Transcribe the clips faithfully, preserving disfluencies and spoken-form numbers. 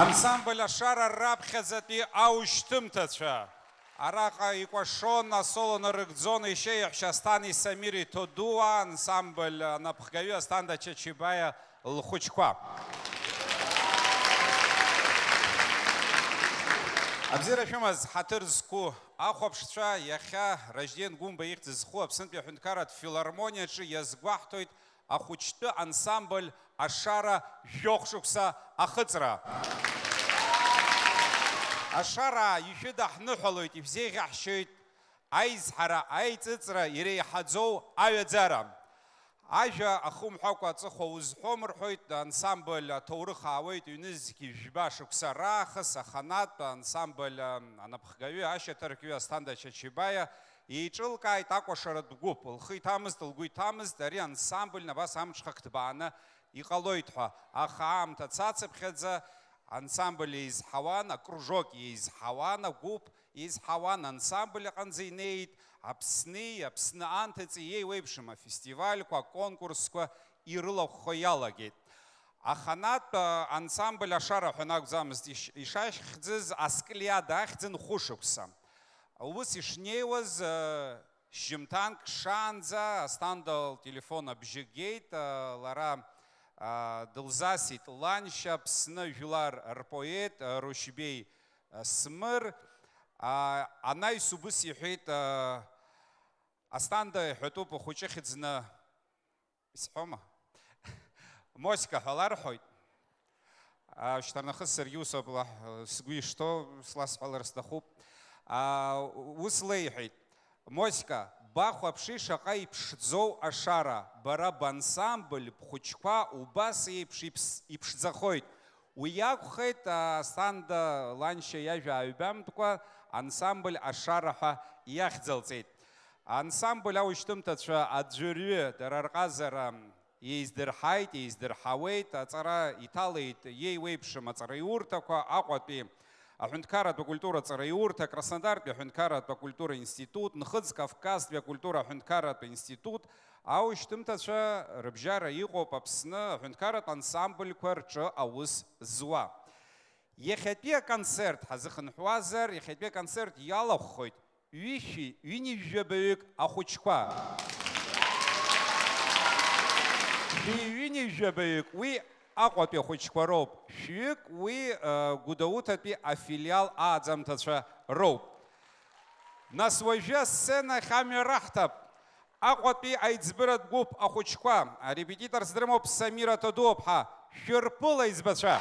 Ансамбль Ашара раԥхьаӡатәи аушьҭымҭацәа. Араҟа икәашон, асоло нарыгӡон ишьеиҳәшьа Асҭани Самири Ҭодуа, ансамбль анапхгаҩы Асҭанда Чачибаиа лхәыҷқәа. Абзиара шәымаз, ҳаҭыр зқәу ахәаԥшцәа, иахьа Ражден Гәымба ихьӡ зху Аԥснытәи аҳәынҭқарратә филармониаҿы иазгәаҳҭоит ахәыҷтәы ансамбль Ашара жәохә шықәса ахыҵра. Ашараа ишәыдаҳныҳәалоит, ишәзеиӷьаҳшьоит аизҳара, аиҵыҵра иреиҳаӡоу аҩаӡара. Ажәа ахымҳәакәа аҵыхәа узҳәом рҳәоит, ансамбль аҭоурых аауеит ҩнызқь жәба шықәса раахыс, аханатә ансамбль анапхгаҩы, ашьаҭаркҩы Асҭанда Чачибаиа еиҿылкааит акәашаратә гәыԥ, лхы иҭамызт, лгәы иҭамызт ари ансамбль абас амҽхак ҭбааны иҟалоит ҳәа, аха аамҭа цацыԥхьаӡа ансамбль еизҳауан, акружок еизҳауан, агәыԥ еизҳауан, ансамбль аҟынӡа инеит, Аԥсни, Аԥсны анҭыҵи еиуеиԥшым афестивальқәа, аконкурсқәа ирылахәхо иалагеит. Аханатә, а, ансамбль Ашара ҳәа анакәӡамызт иш-, ишахьӡыз, Асклиада ахьӡын хәышықәса. Ус ишнеиуаз, а, шьжьымҭанк шаанӡа Асҭанда лтелефон абжьы геит, а, лара, а, дылзасит ланшьа Аԥсны жәлар рпоет, а, Рушьбеи, а, Смыр. А, анаҩс убыс иҳәеит, а, Асҭанда, иҳәатәуп, ухәыҷы хьыӡны исҳәома? Моська ҳәа ларҳәоит. А, шьҭарнахыс саргьы усоуп, лаҳ-, сгәы ишҭоу сласҳәалар сҭахуп. А, ус леиҳәеит, Моська, бахәаԥши шаҟа иԥшӡоу Ашара, бара бансамбль бхәыҷқәа убас еиԥш иԥс-, иԥшӡахоит. Уи акәхеит, а, Асҭанда ланшьа иажәа ааҩбамтәкәа ансамбль Ашара ҳәа иахьӡалҵеит. Ансамбль аушьҭымҭацәа аӡәырҩы дара рҟазара еиздырҳаит, еиздырҳауеит, аҵара иҭалеит иеиуеиԥшым аҵараиурҭақәа, Аҟәатәи аҳәынҭқарратә акультура аҵараиурҭа, Краснодартәи аҳәынҭқарратә акультура институт, Нхыҵ Кавказтәи акультура аҳәынҭқарратә институт, аушьҭымҭацәа рыбжьара иҟоуп Аԥсны аҳәынҭқарратә ансамбльқәа рҿы аус зуа. Иахьатәи аконцерт ҳазыхынҳәуазар, иахьатәи аконцерт иалахәхоит ҩышәи ҩынҩажәабаҩык ахәыҷқәа. Шәи ҩынҩажәабаҩык уи Аҟәатәи ахәыҷқәа роуп, шәҩык уи, э, Гәдоуҭатәи афилиал ааӡамҭацәа роуп. Нас уажәы асценахь амҩа раҳҭап. Аҟәатәи аиҵбыратә гәыԥ ахәыҷқәа, арепетиторс дрымоуп Самира Тодуаԥҳа, шәырԥыл аиҵбацәа!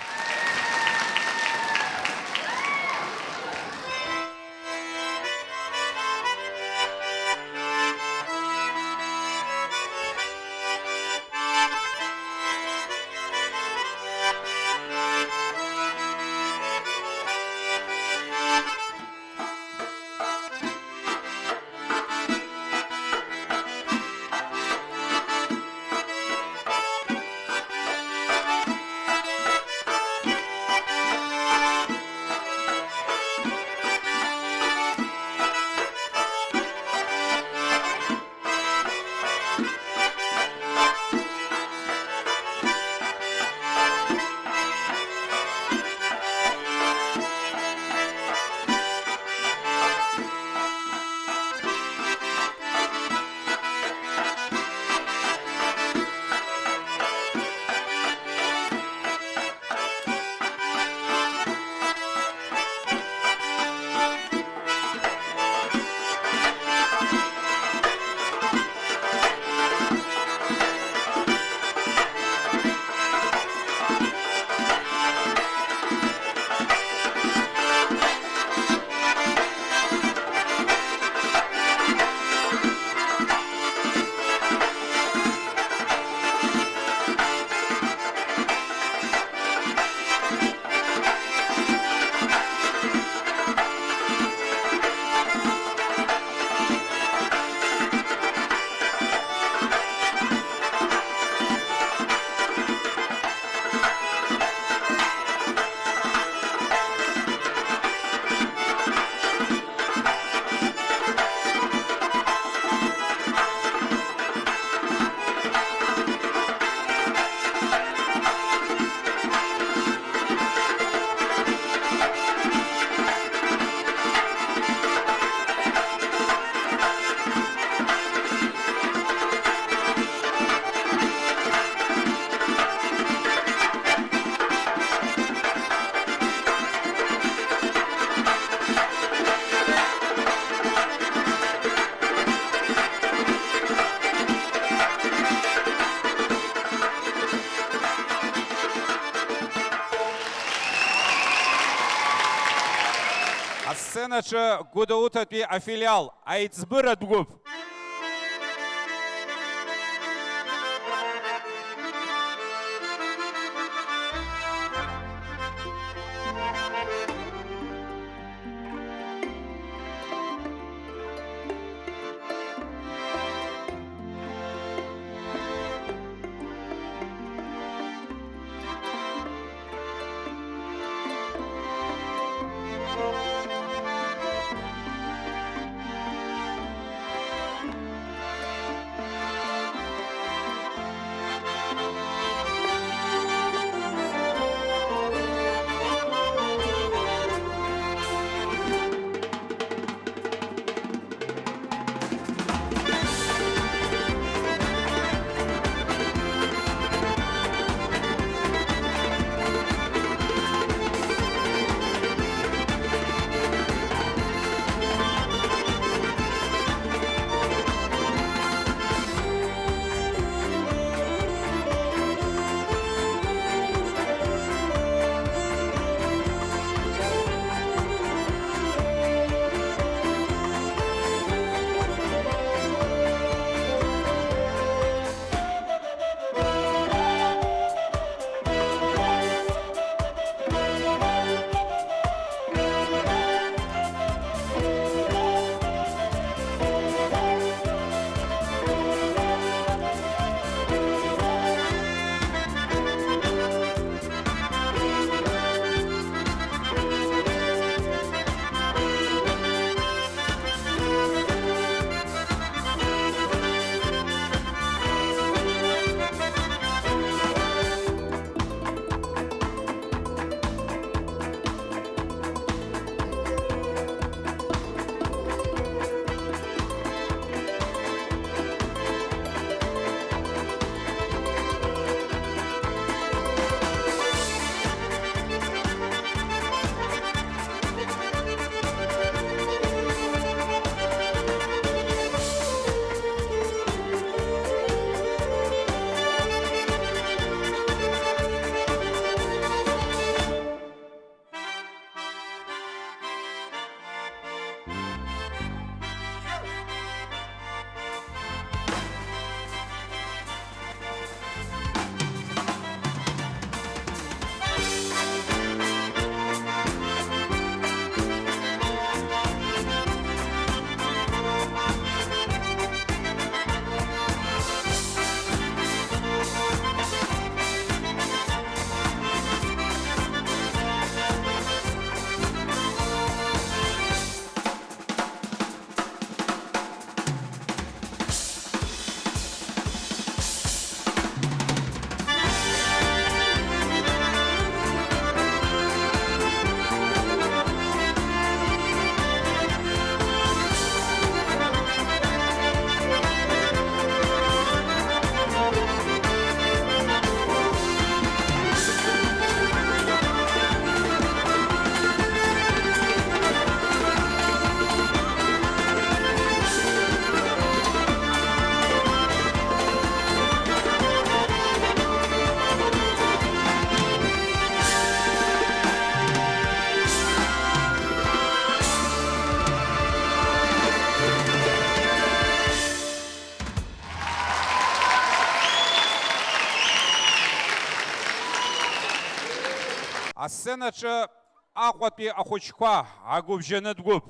Асценаҿы Гәдоуҭатәи афилиал, аиҵбыратә гәыԥ. Асценаҿы Аҟәатәи ахәыҷқәа, агәыбжьанытә гәыԥ.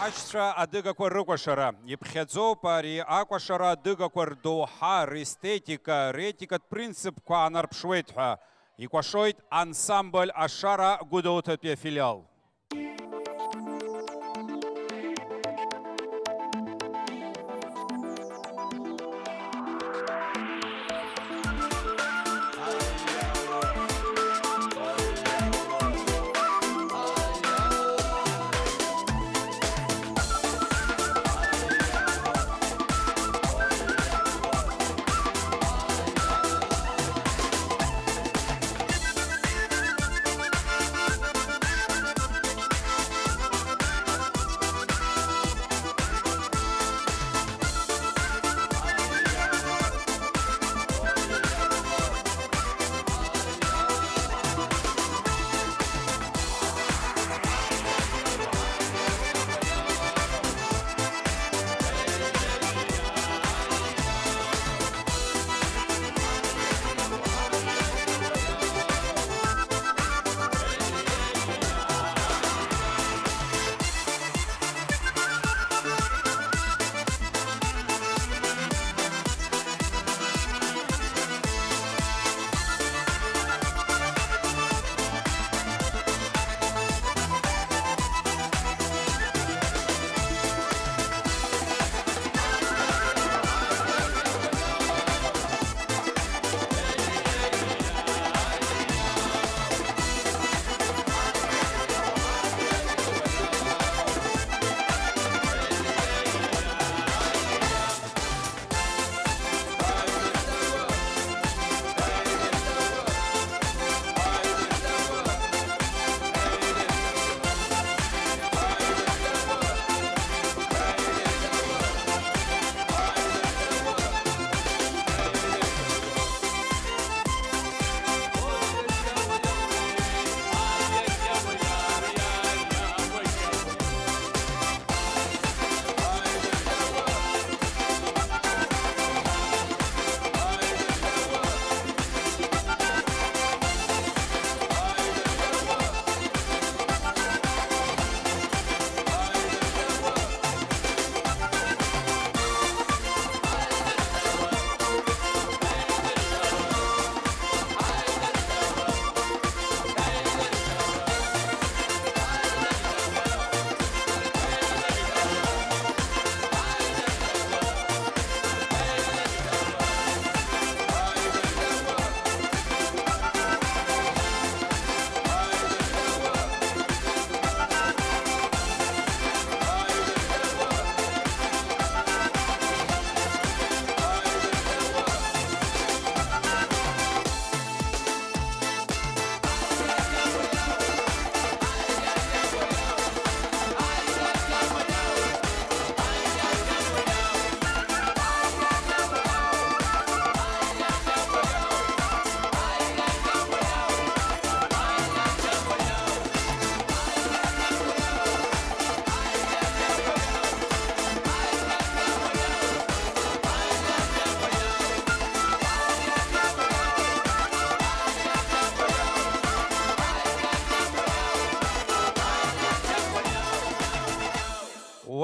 Аишьцәа адыгақәа рыкәашара. Иԥхьаӡоуп ари акәашара адыгақәа рдоуҳа, рестетика, ретикатә принципқәа аанарԥшуеит ҳәа. Икәашоит ансамбль Ашара Гәдоуҭатәи афилиал.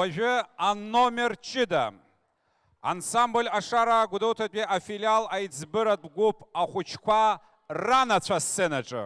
Уажәы аномер ҷыда. Ансамбль Ашара Гәдоуҭатәи афилиал аиҵбыратә гәыԥ ахәыҷқәа ранацәа асценаҿы.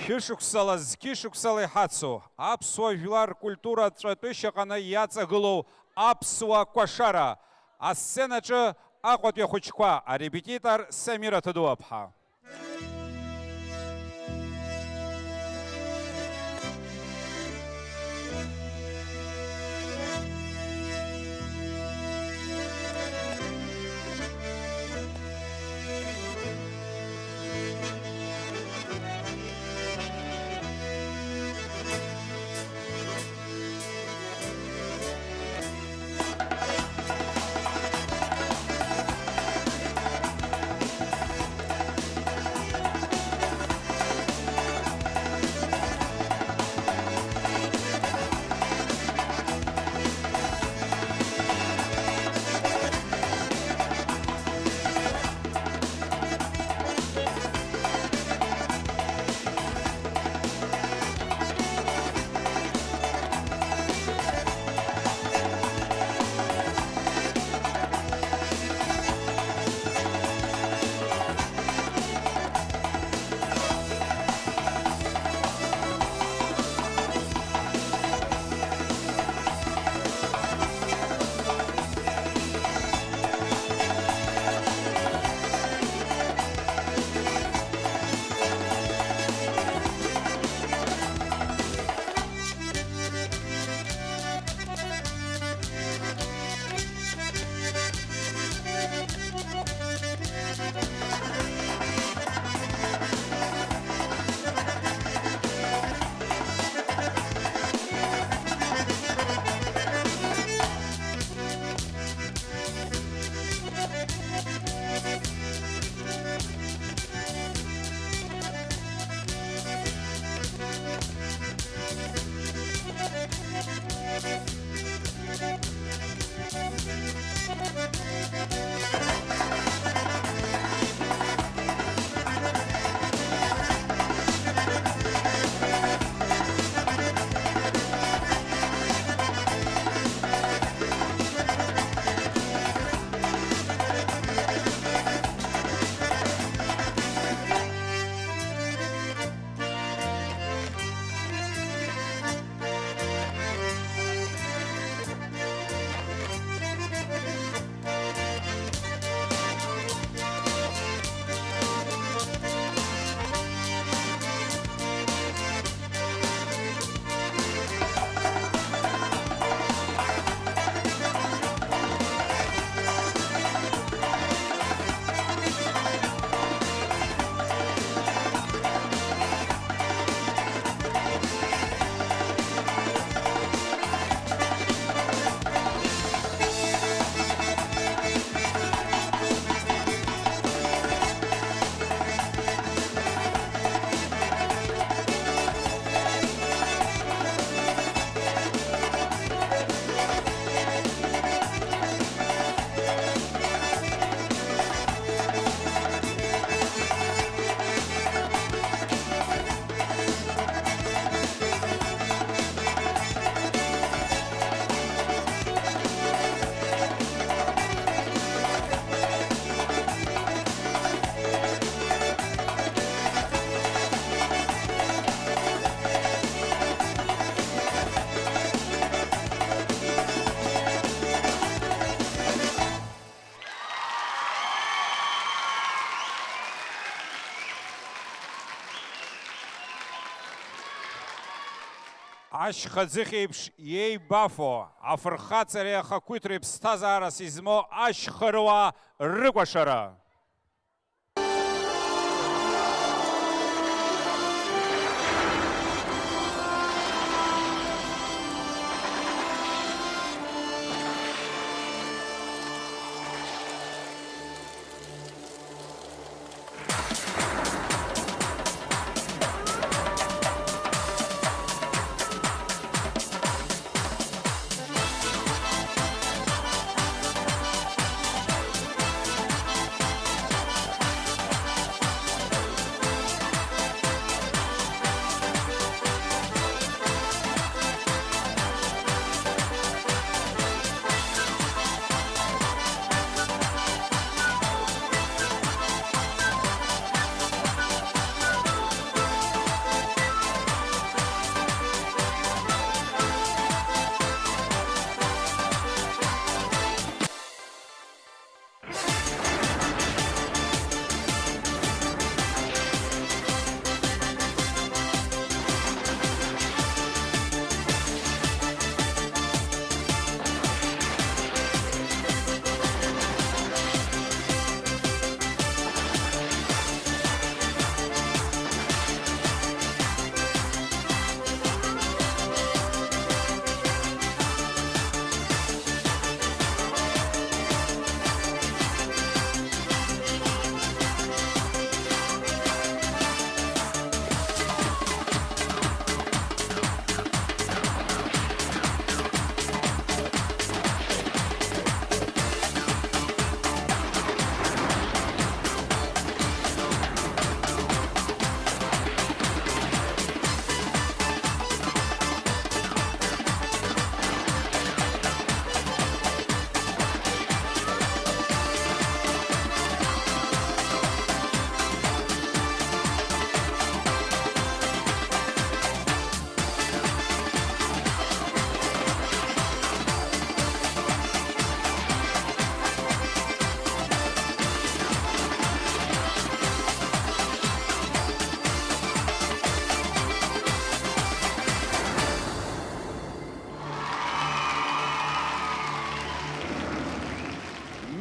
Шәышықәсала, зқьышықәсала иҳацу, аԥсуа жәлар ркультура ҵәатәышьаҟаны иаҵагылоу аԥсуа кәашара, асценаҿы Аҟәатәи ахәыҷқәа, арепетитор Самира Ҭадуаԥҳа. Ашьха ӡыхь еиԥш иеибафо, афырхаҵареи ахақәиҭреи ԥсҭазаарас измоу ашьхаруаа рыкәашара.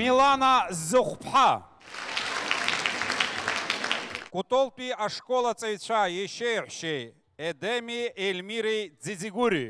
Милана Зыхәԥҳа. Кәтолтәи ашкол аҵаҩцәа иашьеи иаҳәшьеи Едеми Ельмиреи Ӡиӡигәыри.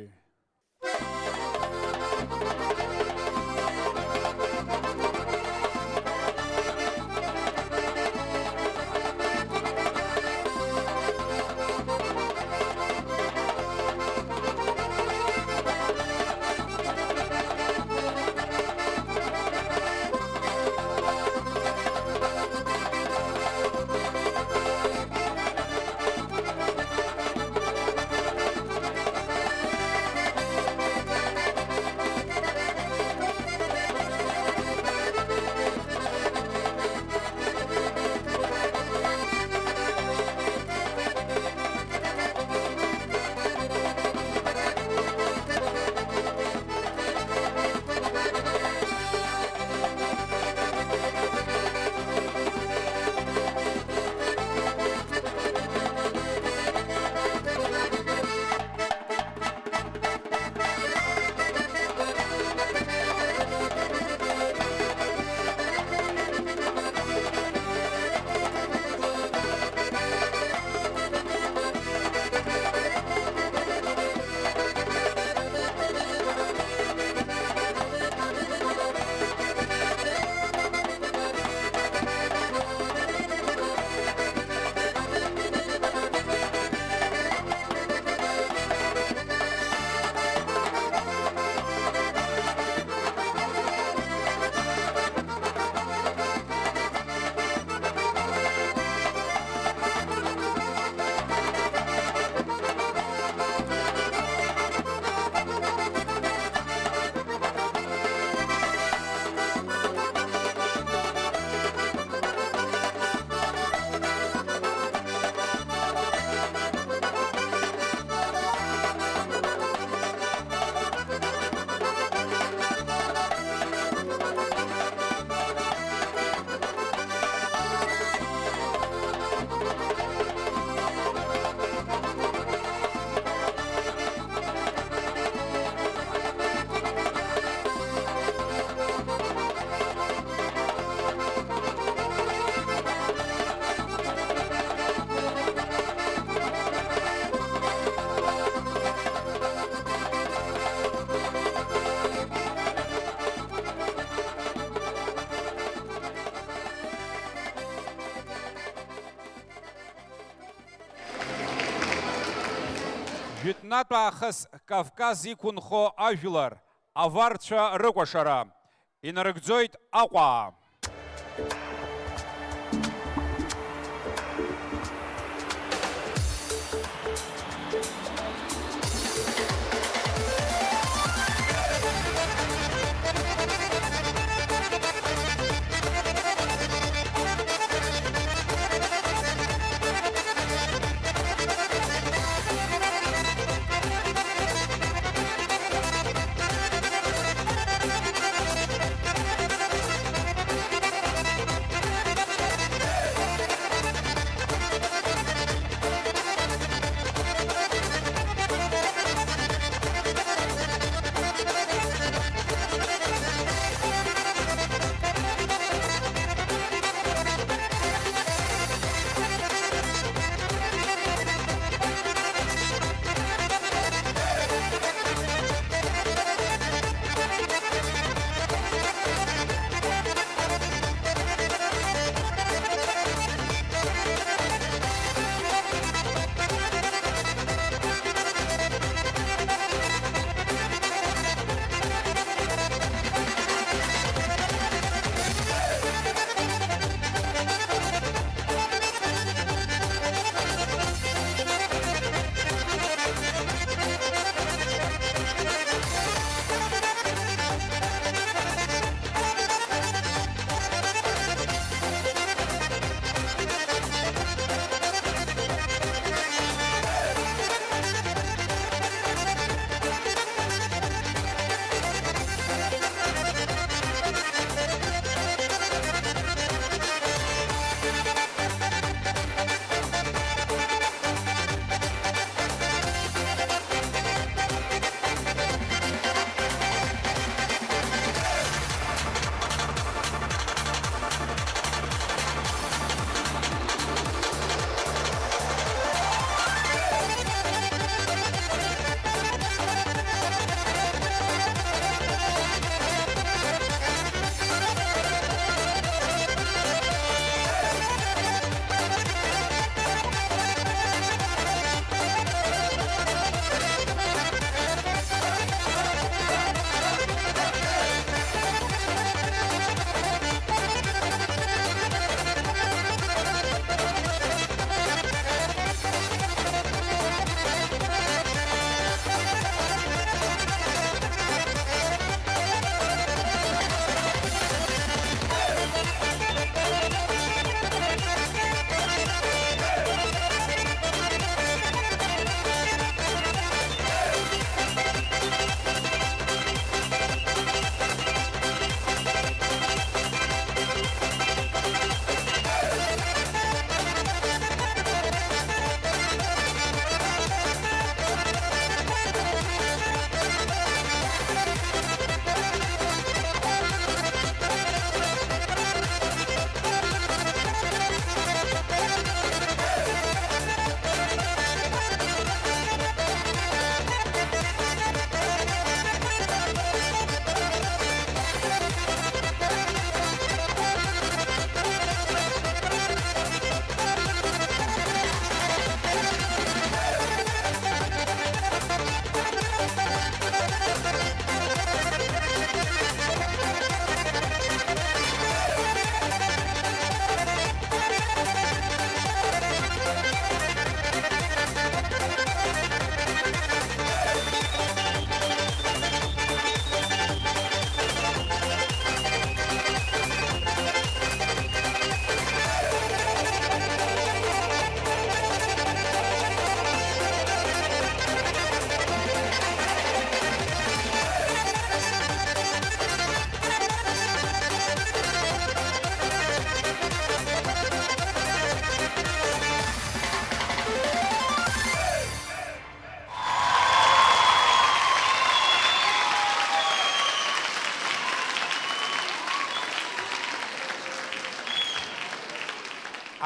Жәытәнатә аахыс Кавказ иқәынхо ажәлар, аварцәа рыкәашара. Инарыгӡоит Аҟәа.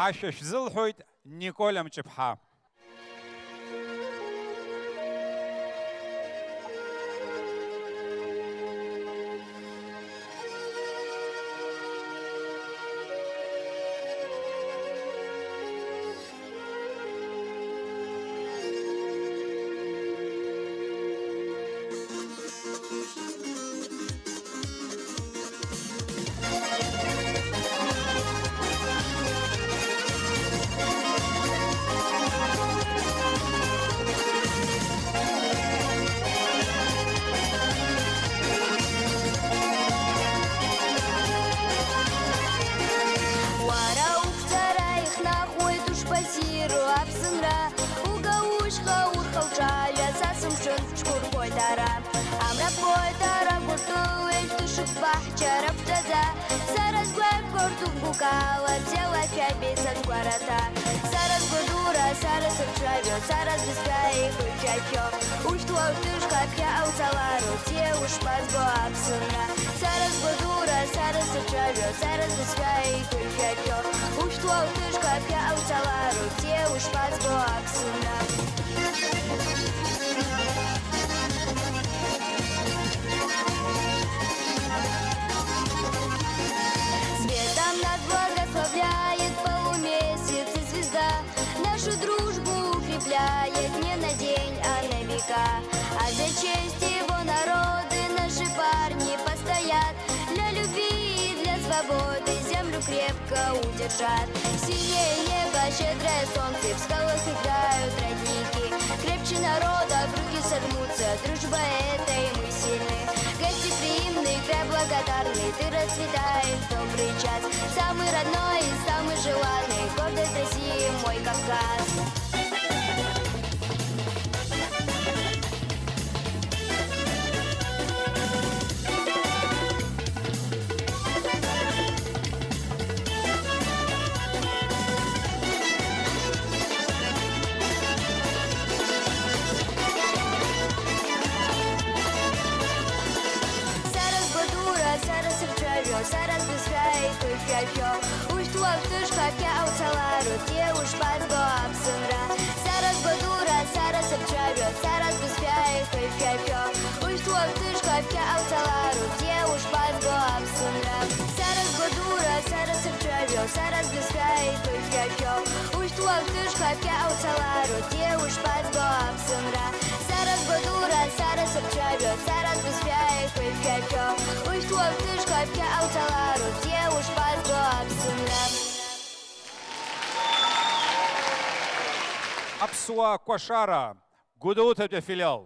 Ашәа шәзылҳәоит, Николь Амҷыԥҳа. Уара уқәҵара ихнахуеит, ушԥассиру аԥсынра? Уга ушьха урха уҿаҩа, са сымшын цәқәырԥоит ара. Амра ԥоит ара гәыртәылеиԥш, дышықәсбаҳчара ԥшӡаӡа. Сара сгәаԥхоит угәыкала, бзиала шәабеи са сгәараҭа. Сара сгәадура, сара сырцәажәо, сара сбызшәа еиқәышәшәо. Ушьҭуа уҭышха ԥхьаҟа уцалароуп, бзиа ушԥазбо аԥсынра. Сара сгәадура, сара сырцәажәо, сара сбызшәа еиқәышәшәо. Ушьҭуа уҭышха ԥхьаҟа уцалароуп, бзиа ушԥазбо аԥсынра. Света нас благословляет, полумесяц и звезда нашу дружбу укрепляет не на день, а на века. А за честь его народы наши парни постоят, для любви и для свободы землю крепко удержат. Синее небо, щедрое солнце, в скалах играют родники. Крепче народа, в руки сожмутся, дружба этой мы сильны. Гостеприимный, край благодарный, ты расцветаешь в добрый час. Самый родной и самый желанный, гордость России, мой Кавказ. Сара сгәадура, сара сырцәажәо, сара сбызшәа еиқәышәшәо. Ушьҭуа уҭышха ԥхьаҟа уцалароуп, бзиа ушԥазбо аԥсынра. Сара сгәадура, сара сырцәажәо, сара сбызшәа еиқәышәшәо. Ушьҭуа уҭышха ԥхьаҟа уцалароуп, бзиа ушԥазбо аԥсынра. Сара сгәадура, сара сырцәажәо, сара сбызшәа еиқәышәшәо. Ушьҭуа уҭышха ԥхьаҟа уцалароуп, бзиа ушԥазбо аԥсынра. Сара сгәадура, сара сырцәажәо, сара сбызшәа еиқәышәшәо. Ушьҭуа уҭышха ԥхьаҟа уцалароуп, бзиа ушԥазбо аԥсынра. Аԥсуа кәашара, Гәдоуҭатәи афилиал.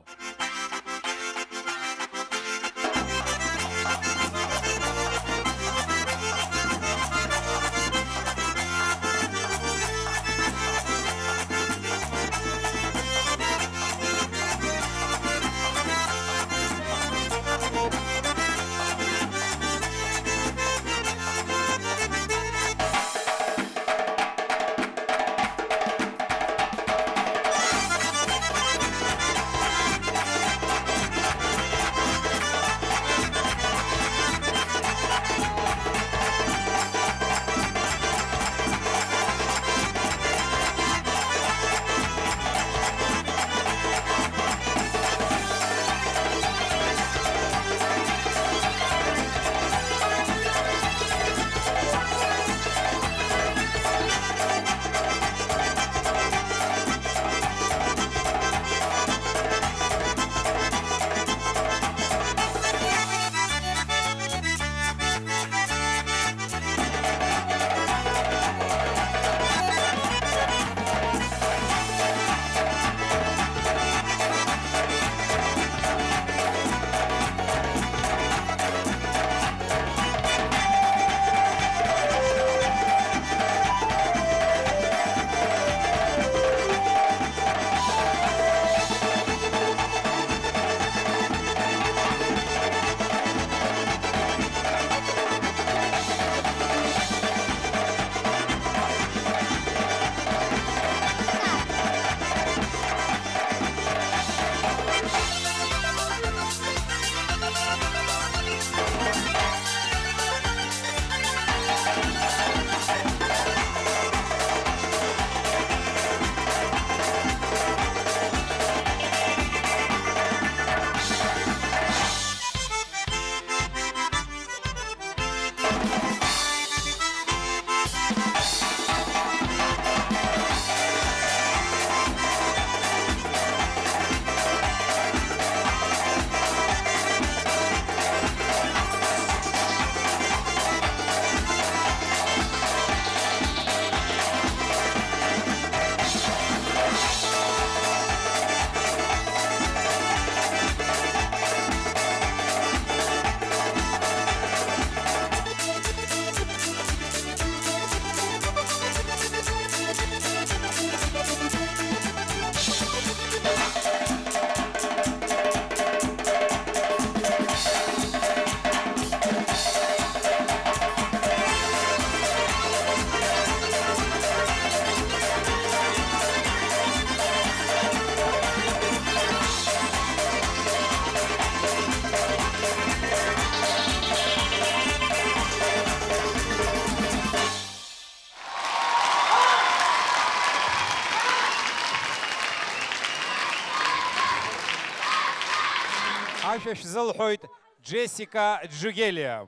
Ашәа шәзылҳәоит Џесика Џугелиа.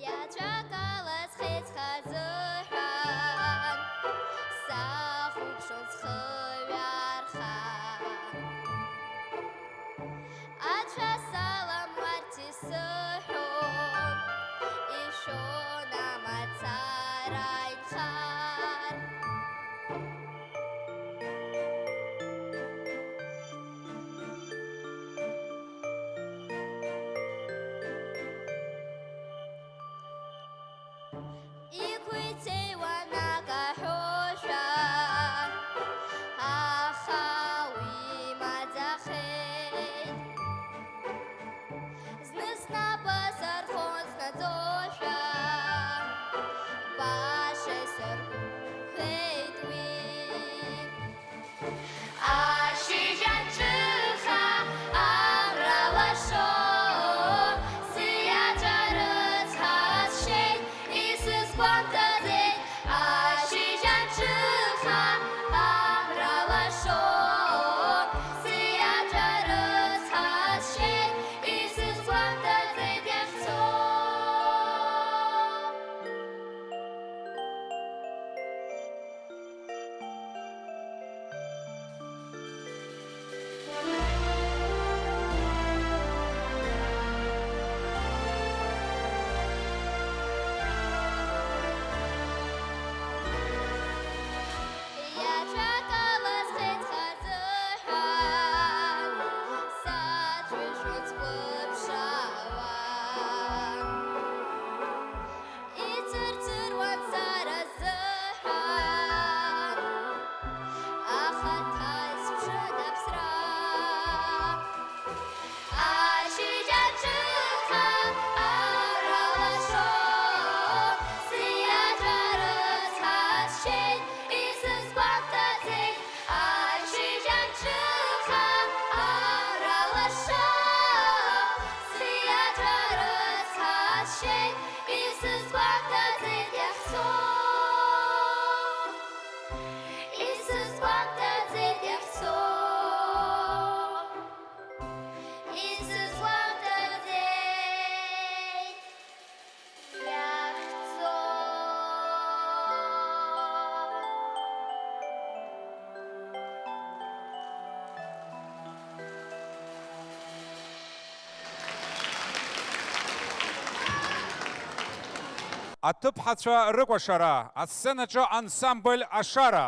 Иаҵәа калаӡхеит схазыҳәан, сахәаԥшуан схы ҩарха. Ацәа салам уарц исыҳәон, ишәон амацара инхар. Иқәицеиуан акаҳәошәа, аха уи маӡахеит. Зны снапы сархон снаӡошәа, баша исыргәыӷхеит уи. Ашьыжь аҿыха амра лашо, сиаҵәа рыцҳасшьеит, исызгәамҭаӡеит. Ашьыжь аҿыха амра лашо, сиаҵәа рыцҳасшьеит, исызгәамҭаӡеит иахьцо. Иаҵәа калаӡхеит схазыҳәан, саҵәышәуан сгәыԥшаауан. Ицырцыруан сара сзыҳәан, ахаҭа исԥшын аԥсра. Ашьыжь аҿыха амра лашо, сиаҵәа рыцҳасшьеит, исызгәамҭаӡеит. Ашьыжь аҿыха амра лашо, сиаҵәа рыцҳасшьеит, исызгәамҭаӡеит иахьцо. Исызгәамҭаӡеит иахьцо. Исызгәамҭаӡеит иахьцо. Аҭыԥҳацәа рыкәашара, асценаҿы ансамбль Ашара.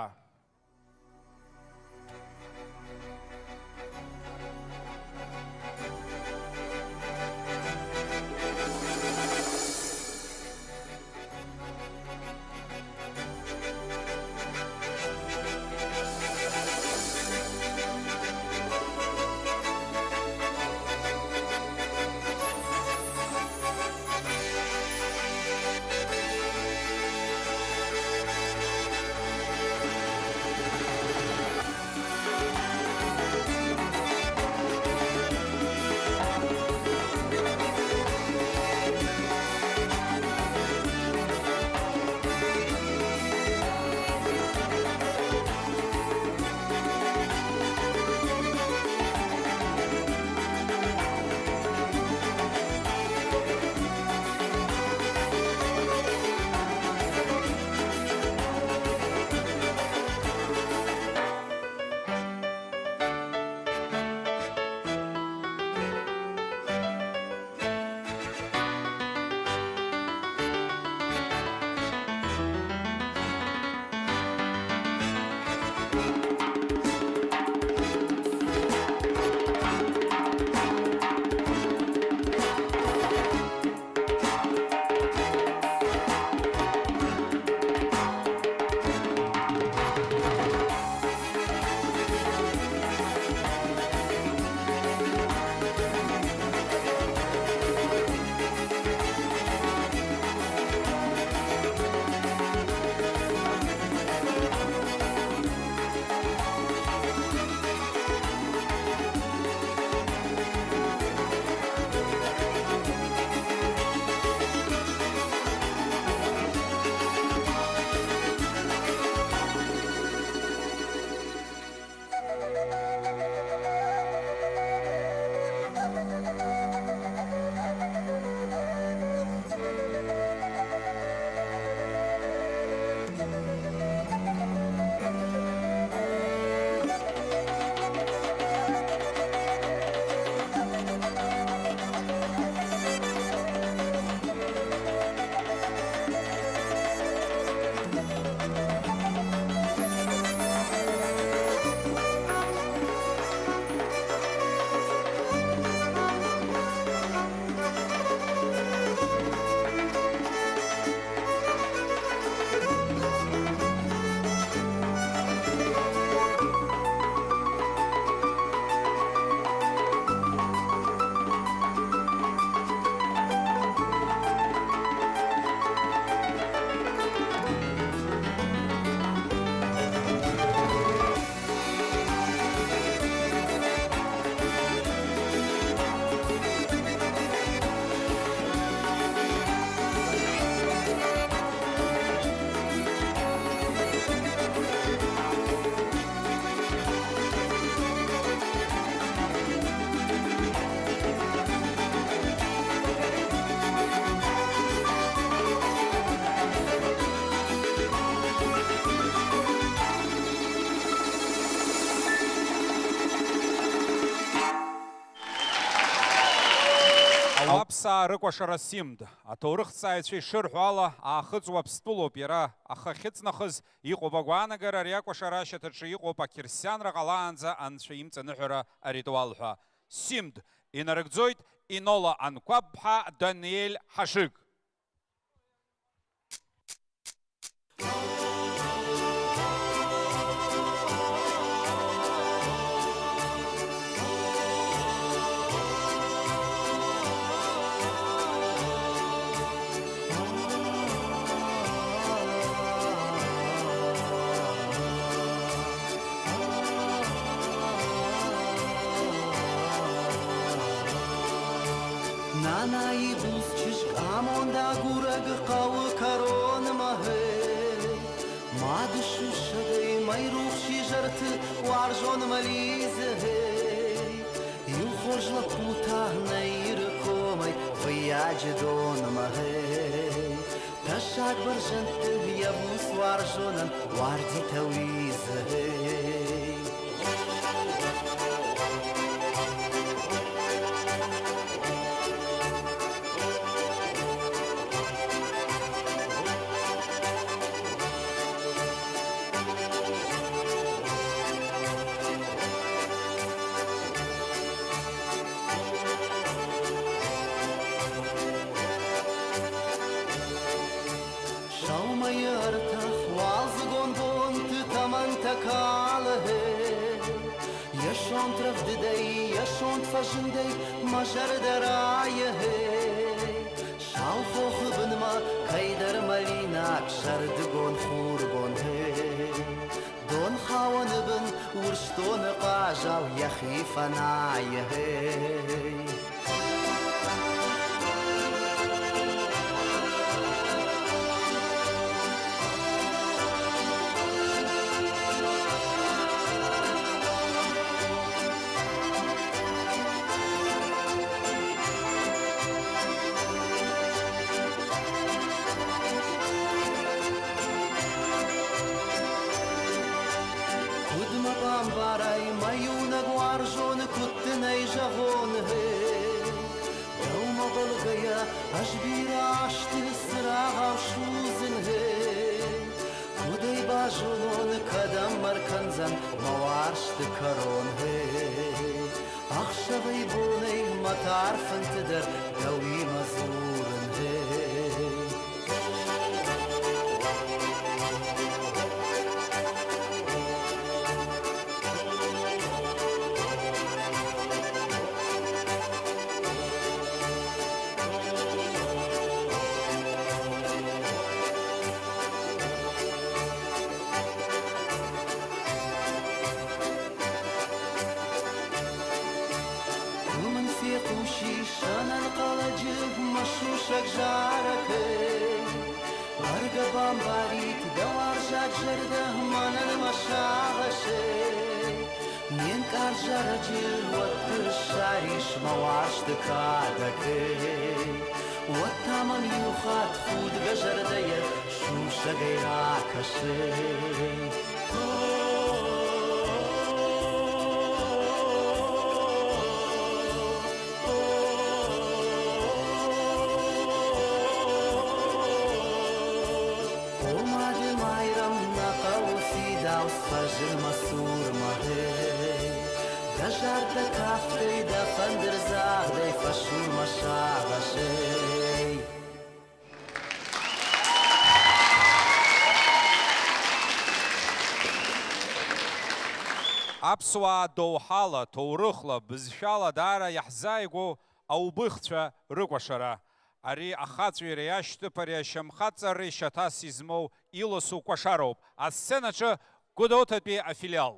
Аҭҵаа рыкәашара Симд. Аҭоурыхҭҵааҩцәа ишырҳәо ала, Аахыҵ Уаԥстәылоуп иара, аха ахьыҵнахыз иҟоуп агәаанагара, ари акәашара ашьаҭаҿы иҟоуп ақьырсианра ҟалаанӡа анцәа имҵаныҳәара аритуал ҳәа. Симд, инарыгӡоит Инола Анқәаб-ԥҳа Даниель Ҳашыг. Нана ибузчышк амонда гураг къауы карон махей. Мадышушадей майрухши жарты уаржон мализей. Илхоржла пута наиркомай выяджи дон махей. Ташак баржанты ябус уаржонан уарди тауизей. Шаумайы артах уалзыгон бон тытаман такалаһе. Яшонт равдыдей, яшонт фажындей, мажар дараеһе. Шалхо хыбынма кайдар малинак шардыгон хургонһе. Дон хауаныбын урстон ҟажау яхифанаеһе. Кәыдма бамбарай маиунаг уаржон кәыттынеи жаӷонҳәеи. Даума былгая ажбира ашты сраӷау шузынҳәеи. Кәыдеи бажонон кадам марканзан мауаршты каронҳәеи. Ахшавеи бонеи маҭарфан тыдар дауи мазурынҳәеи. Умын фекъуши шанан къалаҷы машушак жаракы. Арга бамбарит дауаржак жырды манан машаҕаши. Мен каржараҷы уотты шариш мауаршты кадакы. Уоттаман юхат худга жырдыйы шушагай ракаши. Омады майрам наҟа уфида усфажыр масур маһы. Дажар да кафтый да фандыр зағдай фашур машаҕаши. Аԥсуаа доуҳала, ҭоурыхла, бызшәала даара иаҳзааигәоу аубыхцәа рыкәашара. Ари ахаҵәиреи ашьҭыԥареи ашьамхы аҵареи шьаҭас измоу иласу кәашароуп. Асценаҿы Гәдоуҭатәи афилиал.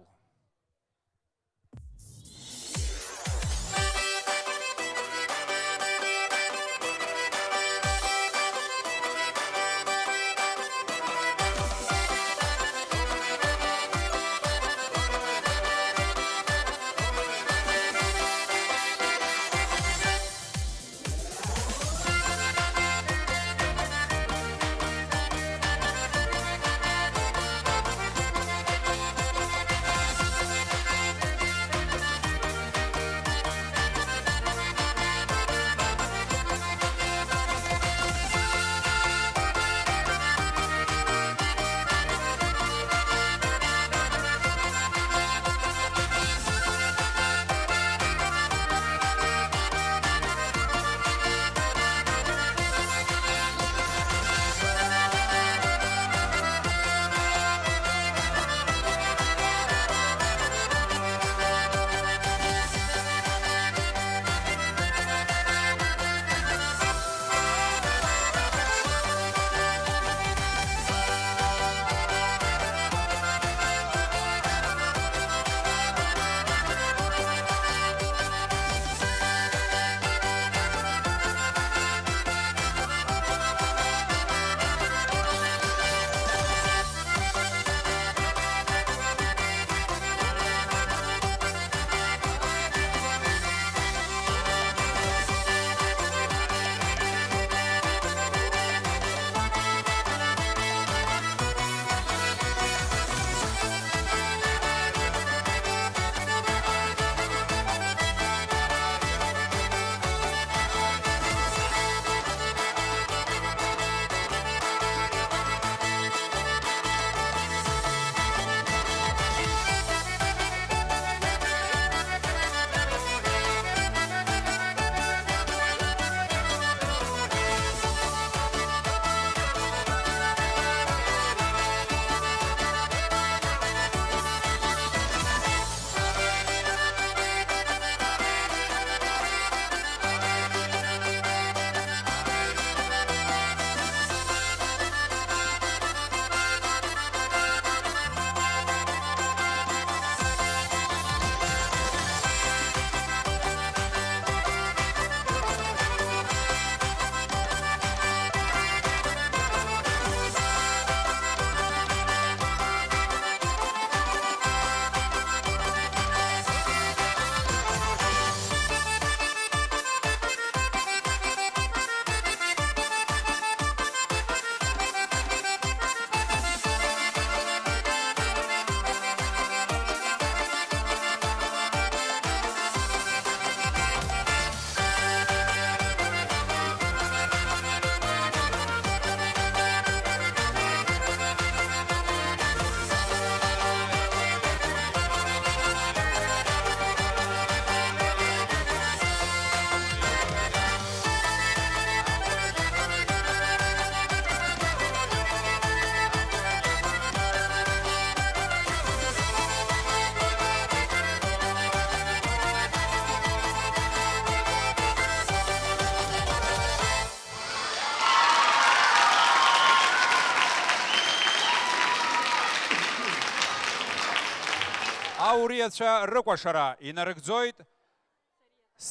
Ауриацәа рыкәашара инарыгӡоит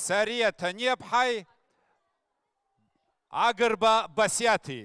Сариа Ҭаниаԥҳаи Агрба Басиаҭи.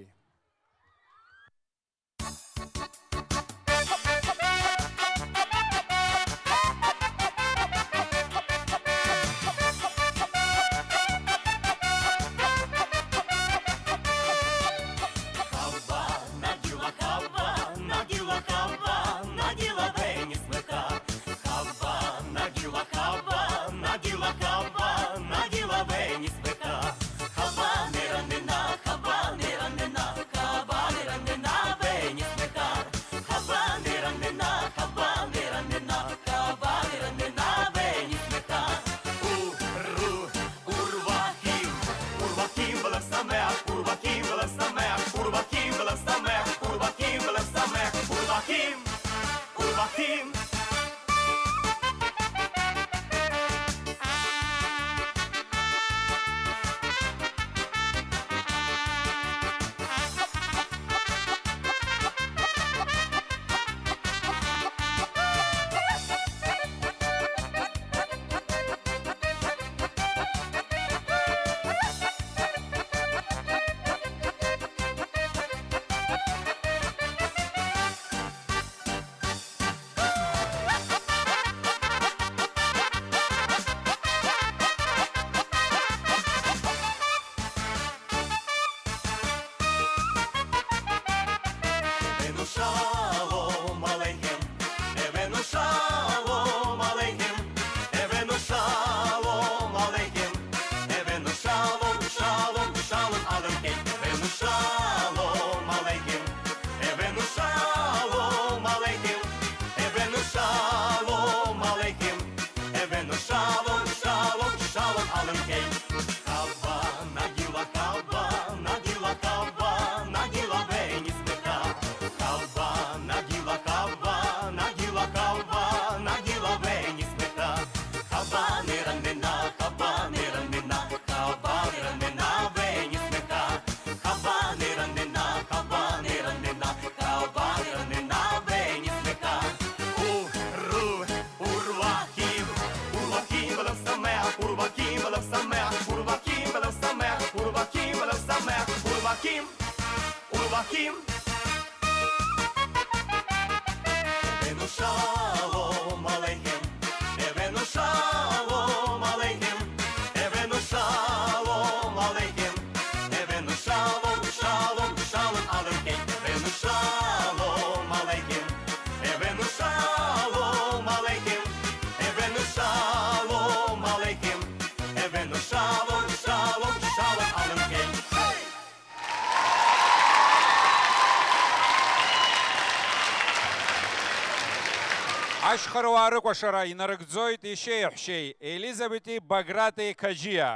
Ашьхаруаа рыкәашара инарыгӡоит иашьеи иаҳәшьеи Елизабети Баграти Қаџьиа.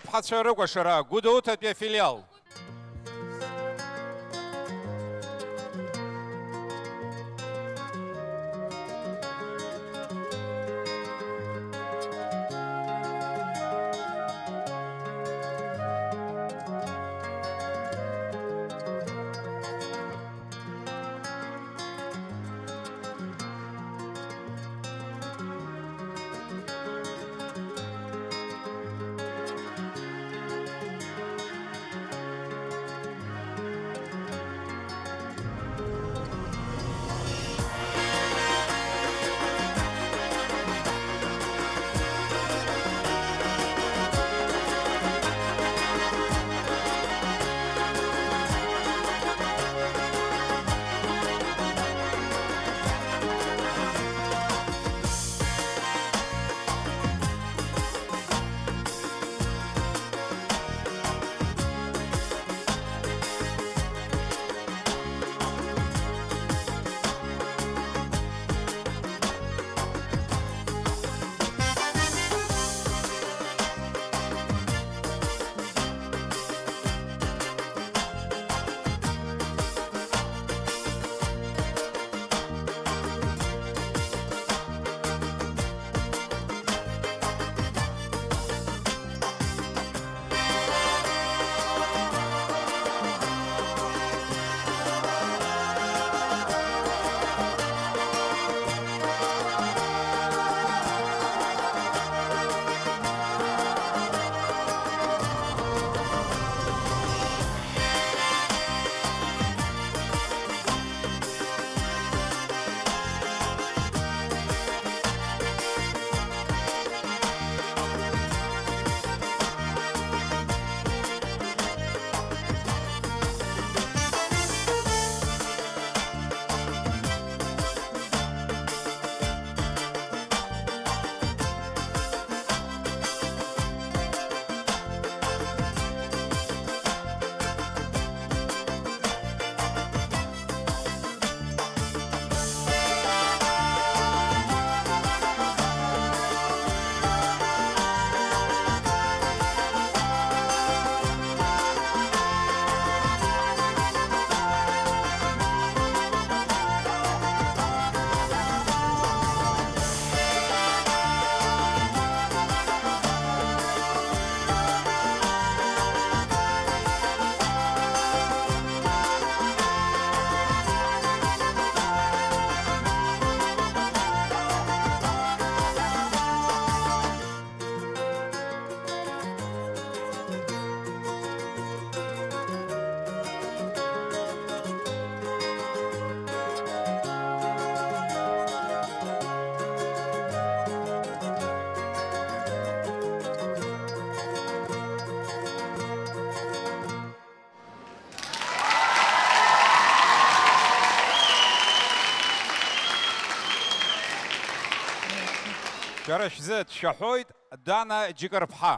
Ԥҳацәа рыкәашара, Гәдоуҭатәи афилиал. Шәара шәзы дшәаҳәоит Дана Џьыкырԥҳа.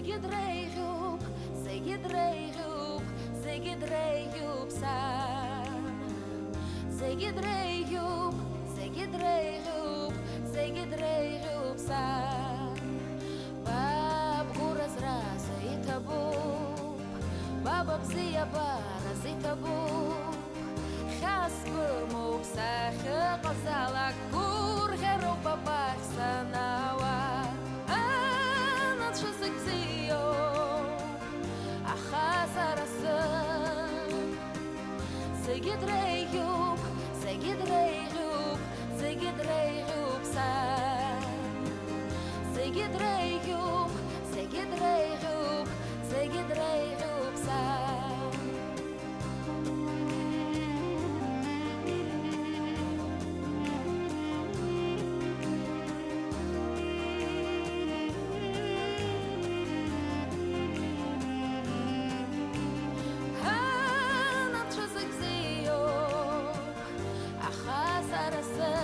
Зегьы дреиӷьуп, зегьы дреиӷьуп, зегьы дреиӷьуп сан. Зегьы дреиӷьуп, зегьы дреиӷьуп, зегьы дреиӷьуп сан. Ба бгәыразразы иҭабуп, ба быбзиабараз иҭабуп. Хьаас бымоуп сахьыҟазалак, гәырӷьароуп абахь санаауа. Анацәа зегь бзиоуп, аха сара сзы зегьы дреиӷьуп, зегьы дреиӷьуп, зегьы дреиӷьуп сан. Зегьы дреиӷьуп, зегьы дреиӷьуп, зегьы дреиӷьуп сан. Анацәа зегь бзиоуп, аха сара сзы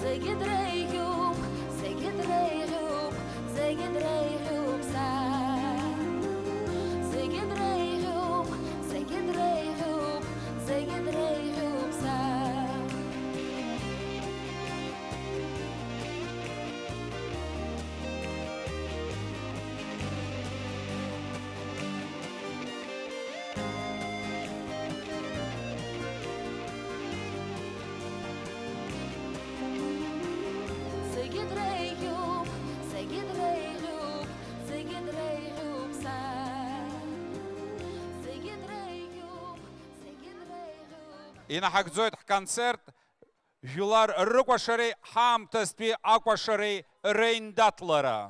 зегьы дреиӷьуп, зегьы дреиӷьуп, зегьы дреиӷьуп сан. Зегьы дреиӷьуп, зегьы дреиӷьуп, зегьы дреиӷьуп сан. Зегьы дреиӷьуп, зегьы дреиӷьуп, зегьы дреиӷьуп сан. Зегьы дреиӷьуп, зегьы дреиӷьуп. Инаҳагӡоит ҳконцерт, жәлар рыкәашареи ҳаамҭазтәи акәашареи реиндаҭлара.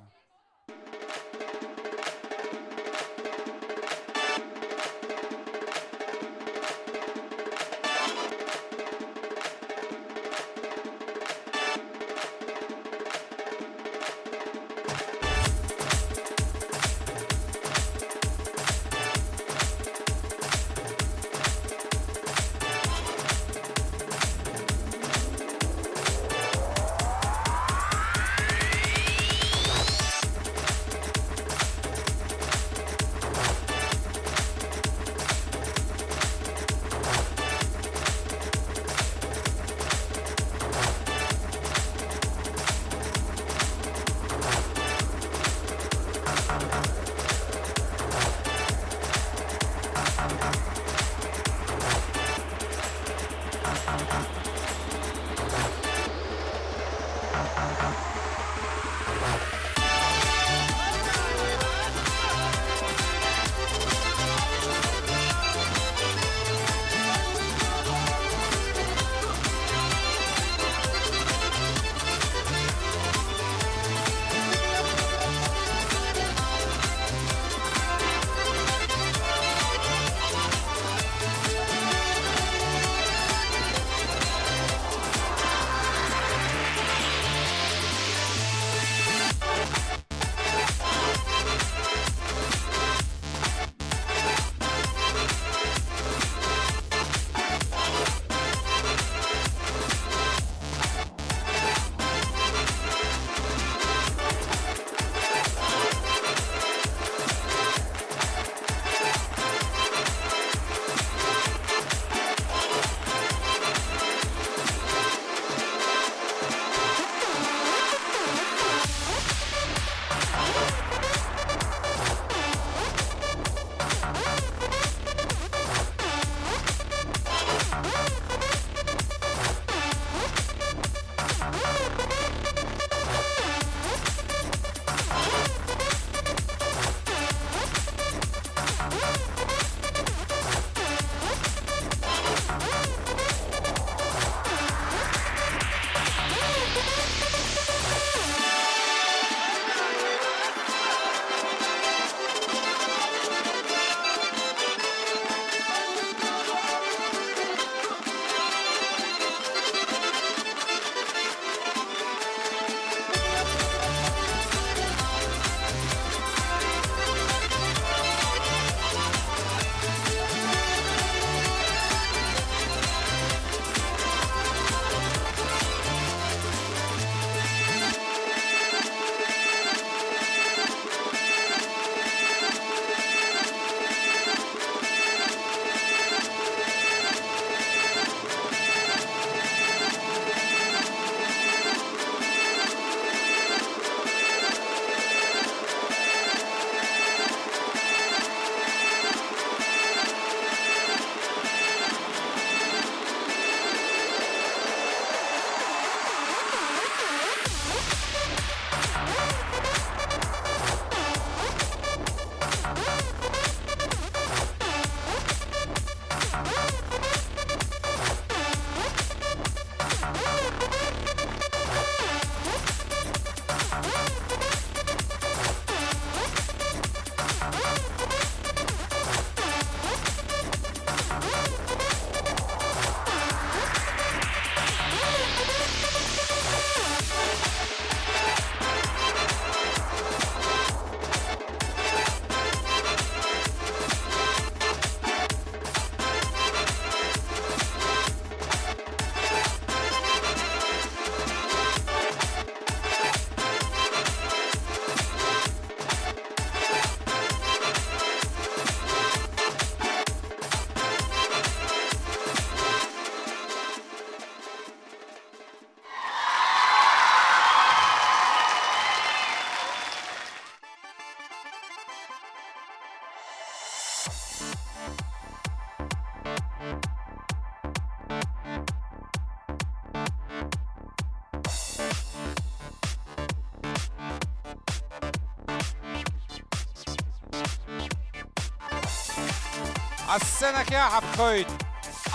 Асценахь иаҳаԥхьоит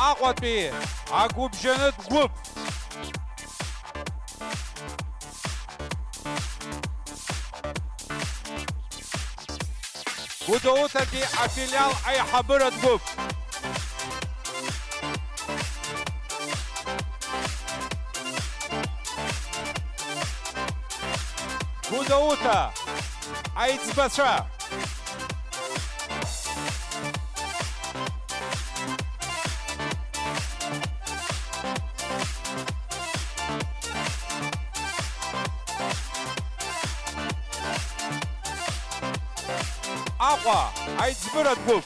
Аҟәатәи агәыбжьанытә гәыԥ. Гәдоуҭатәи афилиал аиҳабыратә гәыԥ. Гәдоуҭа аиҵбацәа. Аҟәа аиҵбыратә гәыԥ.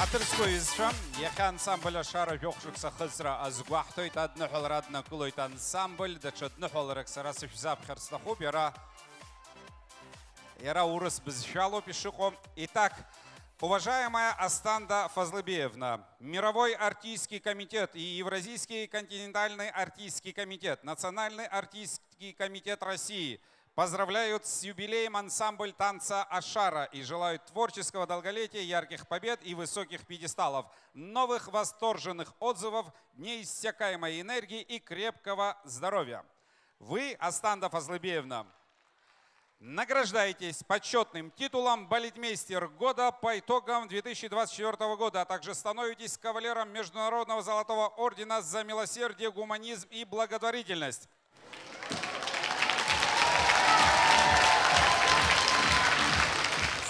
Аҭырқәа иҩызцәа, иахьа ансамбль Ашара жәохә шықәса ахыҵра азгәаҳҭоит, адныҳәалара аднакылоит ансамбль, даҽа дныҳәаларак сара сышәзаԥхьар сҭахуп, иара, иара урыс бызшәалоуп ишыҟоу. Итак, уважаемая Астанда Фазлыбиевна, Мировой артистский комитет и Евразийский континентальный артистский комитет, Национальный артистский комитет России поздравляют с юбилеем ансамбль танца «Ашара» и желают творческого долголетия, ярких побед и высоких пьедесталов, новых восторженных отзывов, неиссякаемой энергии и крепкого здоровья. Вы, Астанда Фазлыбиевна, награждаетесь почётным титулом «Балетмейстер года» по итогам две тысячи двадцать четвёртого года, а также становитесь кавалером Международного золотого ордена «За милосердие, гуманизм и благотворительность».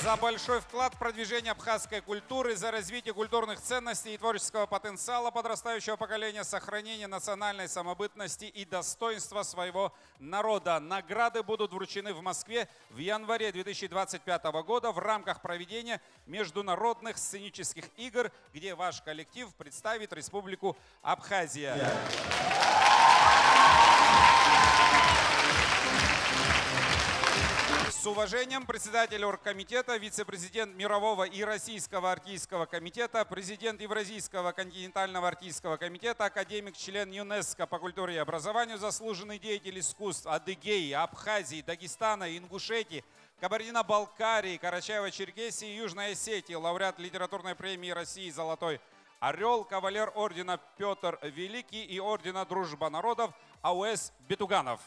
За большой вклад в продвижение абхазской культуры, за развитие культурных ценностей и творческого потенциала подрастающего поколения, сохранение национальной самобытности и достоинства своего народа. Награды будут вручены в Москве в январе две тысячи двадцать пятого года в рамках проведения международных сценических игр, где ваш коллектив представит Республику Абхазия. С уважением, председатель оргкомитета, вице-президент Мирового и Российского артистского комитета, президент Евразийского континентального артистского комитета, академик, член ЮНЕСКО по культуре и образованию, заслуженный деятель искусств Адыгеи, Абхазии, Дагестана, Ингушетии, Кабардино-Балкарии, Карачаево-Черкесии и Южной Осетии, лауреат литературной премии России «Золотой орёл», кавалер ордена «Пётр Великий» и ордена «Дружба народов» А У С Битуганов.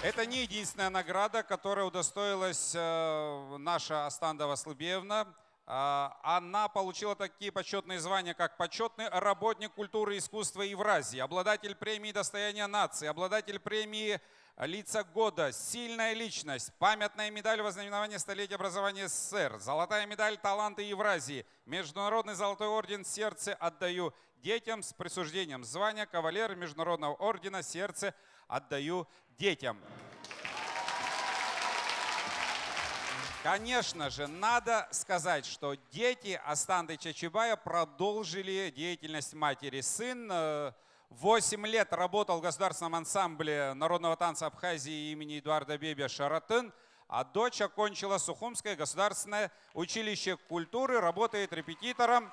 Это не единственная награда, которая удостоилась, э, наша Астанда Фазлыбиевна. А, она получила такие почётные звания, как почётный работник культуры и искусства Евразии, обладатель премии «Достояние нации», обладатель премии «Лица года», «Сильная личность», памятная медаль в ознаменование столетия образования С С С Р, золотая медаль «Таланты Евразии», международный золотой орден «Сердце отдаю детям» с присуждением звания кавалер международного ордена «Сердце отдаю детям». Конечно же, надо сказать, что дети Астанды Чачибая продолжили деятельность матери. Сын, э, восемь лет работал в государственном ансамбле народного танца Абхазии имени Эдуарда Бебия «Шаратын», а дочь окончила Сухумское государственное училище культуры, работает репетитором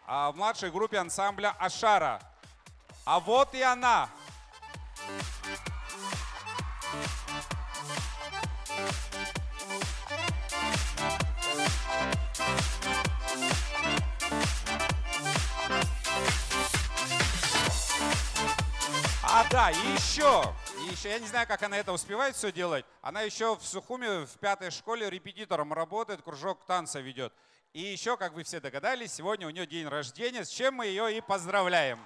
А в младшей группе ансамбля «Ашара». А вот и она. А, да, и еще, и еще, я не знаю, как она это успевает все делать. Она еще в Сухуме в пятой школе репетитором работает, кружок танца ведет. И еще, как вы все догадались, сегодня у нее день рождения, с чем мы ее и поздравляем.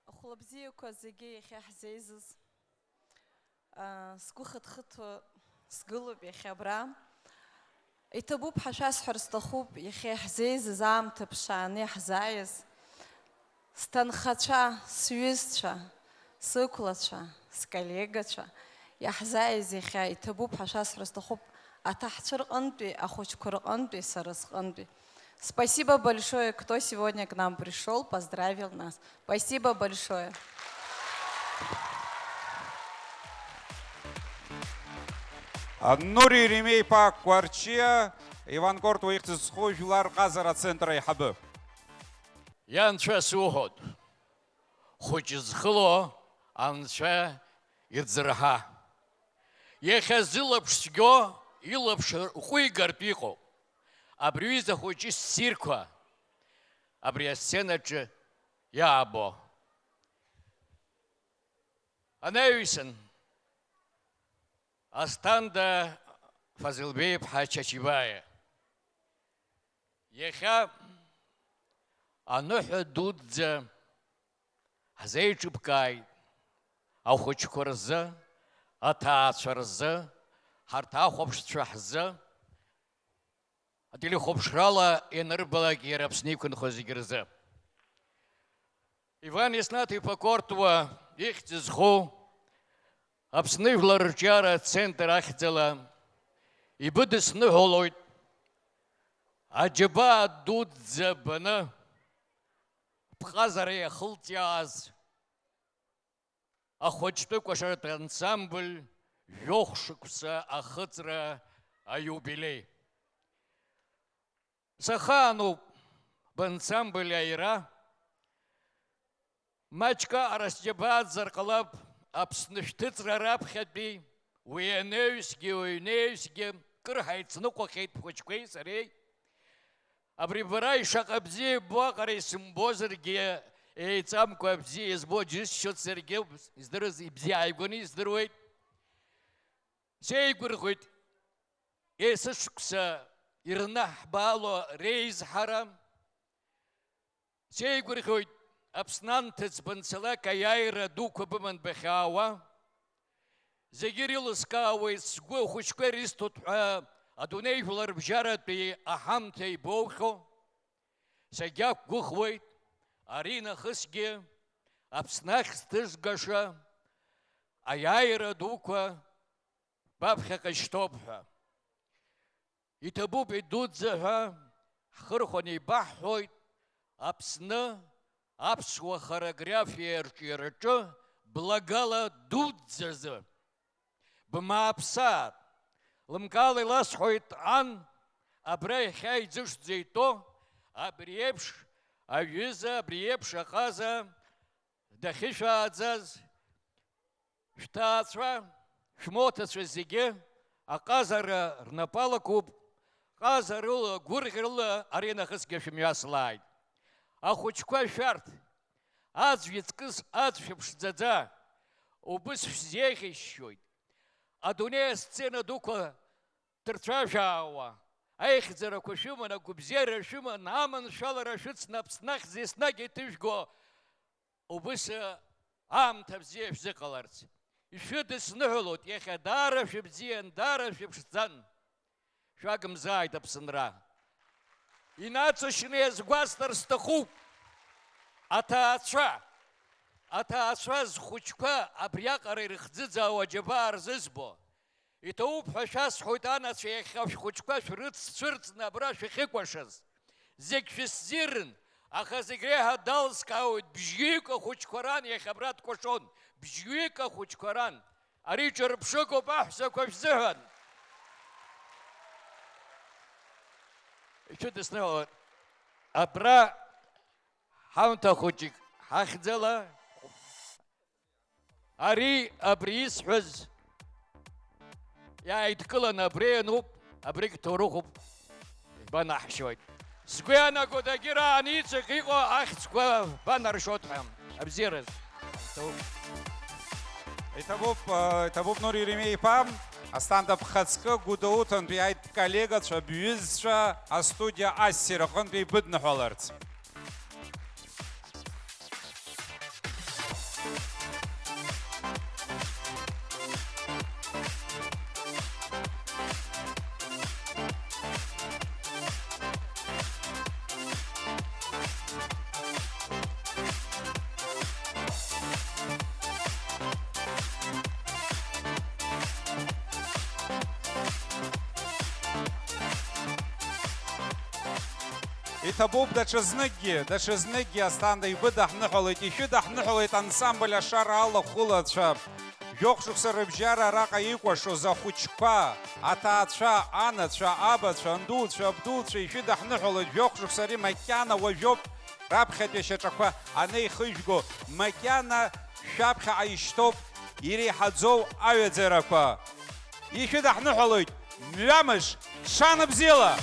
Ахәылабзиақәа зегьы иахьа ҳзеизыз, аа, сгәы хыҭхыҭуа сгылоуп иахьа абра. Иҭабуп ҳәа шәасҳәар сҭахуп, иахьа иаҳзеизыз аамҭа ԥшааны иаҳзааиз. Сҭынхацәа, сҩызцәа, сықәлацәа, сколлегацәа, иаҳзааиз иахьа иҭабуп ҳәа шәасҳәар сҭахуп, аҭаҳцәа рҟынтәи, ахәыҷқәа рҟынтәи, сара сҟынтәи. Спасибо большое, кто сегодня к нам пришёл, поздравил нас. Спасибо большое. А, Нури Еремеи-иԥа Кәарҷиа, Ивангорт уа ихьӡ зху жәлар ҟазара ацентр аиҳабы. Иа Анцәа суҳәоит, хәыҷы зхыло Анцәа ирзырҳа. Иахьа зылаԥш цәгьо, илаԥш рҟәигартә иҟоуп. Абри ҩыза хәыҷы ссирқәа абри асценаҿы иаабо. Анаҩсан, Асҭанда Фазылбеи-иԥҳа Чачибаиа. Иахьа аныҳәа дуӡӡа ҳзеиҿыбкааит, ахәыҷқәа рзы, аҭаацәа рзы, ҳарҭ ахәаԥшцәа ҳзы, ателехәаԥшрала ианырбалак иара Аԥсны иқәынхо зегьы рзы. Иван Еснаҭ-иԥа Кортуа ихьӡ зху Аԥсны жәлар рҿиара ацентр ахьӡала ибыдысныҳәалоит аџьабаа дуӡӡа баны бҟазара иахылҵиааз ахәыҷтәы кәашаратә ансамбль жәохә шықәса ахыҵра аиубилеи. Сахаануп бансамбль аира. Маҷк аҟара сџьабааӡар ҟалап, Аԥсны шәҭыҵра раԥхьатәи, уи анаҩсгьы, уи аҩнаҩсгьы кыр ҳаицныҟәахьеит бхәыҷқәеи сареи. Абри бара ишаҟа бзиа ибо аҟара исымбозаргьы, еиҵамкәа бзиа избо џьысшьоит саргьы, издыруаз ибзиа ааигәаны издыруеит. Сеигәырӷьоит есышықәса ирныҳбаало реизҳара. Сеигәырӷьоит Аԥсны анҭыҵ банцалак аиааира дуқәа быман бахьаауа. Зегьы ирылыскаауеит, сгәы ахәыҷқәа ирысҭоит ҳәа адунеи жәларбжьаратәи аҳамҭа ибоухьоу. Сагьақәгәыӷуеит, аринахысгьы Аԥсны ахьӡ ҭызгаша аиааира дуқәа баԥхьаҟа ишьҭоуп ҳәа. Иҭабуп идуӡӡа ҳәа ҳхырхәаны ибаҳҳәоит Аԥсны аԥсуа хореографиа арҿиараҿы благала дуӡӡазы. Бмааԥсааит, лымкаала иласҳәоит ан, абра иахьа иӡышӡа итәо, абри еиԥш аҩыза, абри еиԥш аҟаза дахьышәааӡаз, шәҭаацәа, шәмоҭацәа зегьы аҟазара рнапы алакуп, ҟазарыла, гәырӷьарыла аринахысгьы шәымҩаслааит. Ахәыҷқәа шәарҭ, аӡә иҵкыс, аӡә шәыԥшӡаӡа, убыс шәзеиӷьасшьоит. Адунеи асцена дуқәа ҭырцәажәаауа, аихьӡарақәа шәыман, агәабзиара шәыман, аманшәалара шәыцны Аԥсны ахьӡ еснагь иҭыжәго, убыс аамҭа бзиа шәзыҟаларц. Ишәыдысныҳәалоит, иахьа даара шәыбзиан, даара шәыԥшӡан. Шәагымзааит Аԥсынра. Инаҵшьны иазгәасҭар сҭахуп. Аҭаацәа, аҭаацәа зхәыҷқәа абриаҟара ирыхӡыӡаауа аџьабаа рзызбо. Иҭоуп ҳәа шәасҳәоит, анацәа, иахьа шәхәыҷқәа шәрыццәырҵны абра шәахьыкәашаз. Зегь шәысзирын, аха зегь реиҳа далскаауеит, бжьҩык ахәыҷқәа ран иахьа абра дкәашон, бжьҩык ахәыҷқәа ран. Ари ҿырԥшыгоуп аҳәсақәа шәзыҳәан. Ишәыдысныҳәалоит. Абра ҳамҭа хәыҷык ҳахьӡала, ари, абри исҳәаз иааидкыланы абра иануп, абригь ҭоурыхуп, ибанаҳшьоит. Сгәы иаанагоит, агьыраан иҵегь иҟоу ахьӡқәа банаршоит ҳәа. Абзиараз. Иҭабуп, э, иҭабуп, Нури Еремеи-иԥа, астандап хаҵкы Гәдоуҭантәи аидколлегацәа, бҩызцәа астудиа ассир аҟынтәи ибыдныҳәаларц. Иҭабуп даҽазныкгьы, даҽазныкгьы Асҭанда ибыдаҳныҳәалеит, ишәыдаҳныҳәалеит ансамбль Ашара алахәылацәа. Жәохә шықәса рыбжьара араҟа икәашоз ахәыҷқәа, аҭаацәа, анацәа, абацәа, андуцәа, абдуцәа, ишәыдаҳныҳәалоит, жәохә шықәса ари макьана уажәоуп раԥхьатәи ашьаҿақәа анеихыжәго, макьана шәаԥхьаҟа ишьҭоуп иреиҳаӡоу аҩаӡарақәа. Ишәыдаҳныҳәалоит, мҩамыш, шана бзиала!